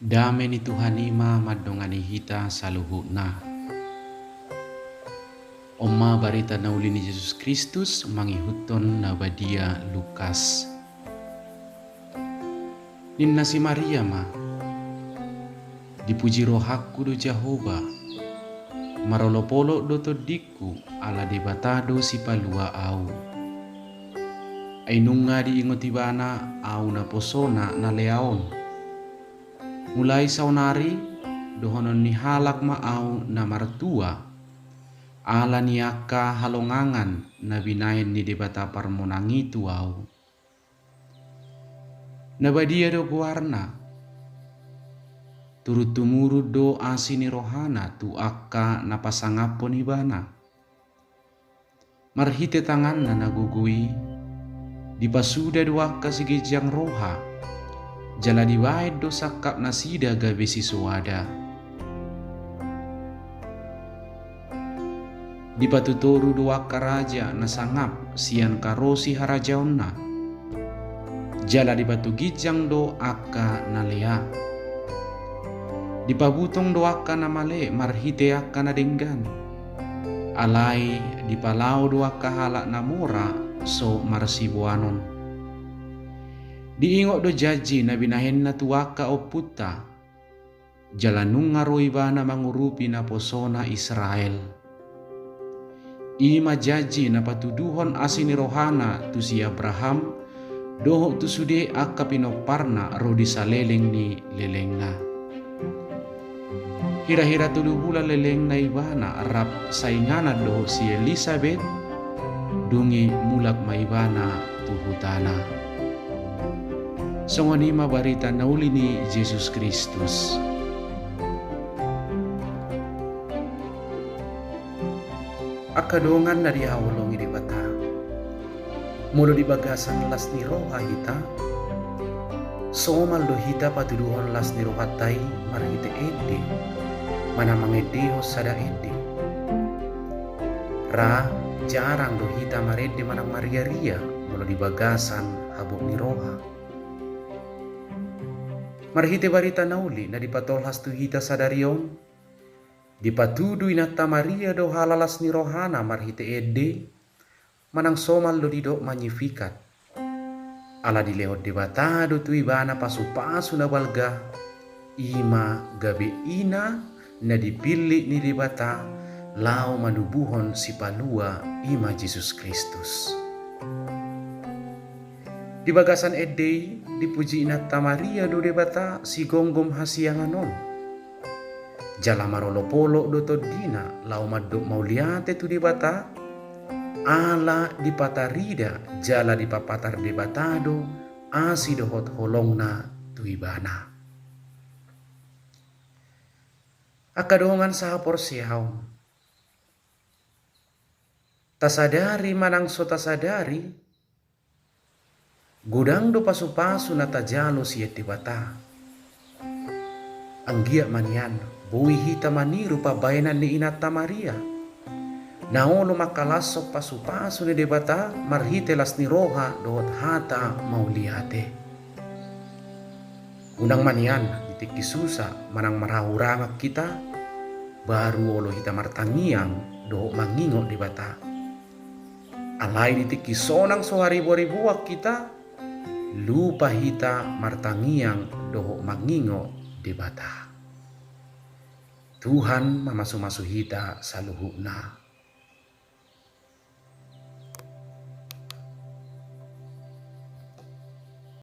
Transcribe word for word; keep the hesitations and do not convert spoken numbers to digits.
Dame ni Tuhan i ma mandongani hita saluhutna. On ma barita na uli ni Jesus Kristus mangihuthon na badia Lukas. Ninna si Maria ma: Dipuji rohangku do Jahowa, marolopolop do tondingku, ala Debata do sipalua au. Ai nunga diingot ibana au naposona na lea on. Mulai saonari dohonon ni halak ma au na martua, ala ni angka halongangan na binahen ni Debata parmonang i tu au. Na badia do goarna. Turun-tumurun do asi ni rohana tu angka na pasangaphon ibana. Marhite tanganna na gogo i, dipasuda do angka siginjang roha, jala dibahen do sangkap nasida gabe sisoada. Dipatutoru do angka raja na sangap sian karosi harajaonna, jala dipatuginjang do angka na lea. Dipabutong do angka na male marhite angka na denggan. Alai dipalao do angka halak na mora so marsiboanon. Diingot do janji na binahenna tu angka ompunta, jala nunga ro ibana mangurupi naposona Israel. I ma janji na patuduhon asi ni rohana tu si Abraham, dohot tu sude angka pinomparna ro di saleleng ni lelengna. Hira-hira tolu bulan lelengna ibana rap sainganan dohot si Elisabet, dung i mulak ma ibana tu hutana. Songon i ma barita na uli ni Jesus Kristus. Angka dongan na dihaholongi Debata, molo di bagasan las ni roha hita, somal do hita patuduhon las ni rohanta i marhite ende, manang mangendehon sada ende. Ra jarang do hita marende manang marria-ria molo di bagasan habot ni roha. Marhite barita na uli na dipatolhas tu hita sadari on, dipatudu Inanta Maria do halalas ni rohana marhite ende, manang somal do didok Magnificat. Ala dilehon Debata do tu ibana pasu-pasu na balga, i ma gabe ina na dipillit ni Debata laho manubuhon Sipalua, i ma Jesus Kristus. Di bagasan ende i, dipuji Inanta Maria do Debata sigomgom hasiangan on. Jala marolopolop do tondina laho mandok mauliate tu Debata, ala dipatarida jala dipapatar Debata do asi dohot holongna tu ibana. Angka dongan sahaporseaon, tasadari manang so tasadari, godang do pasu-pasu na tajalo sian Debata. Anggiat ma nian boi hita maniru pambahenan ni Inanta Maria, na olo mangkalashon pasu-pasu ni Debata marhite las ni roha dohot hata mauliate. Unang ma nian di tingki susa manang marhahurangan hita, baru olo hita martangiang dohot mangingot Debata. Alai di tingki sonang so haribo-riboan hita, lupa hita martangiang dohot mangingot Debata. Tuhan mamasu-masu hita saluhutna.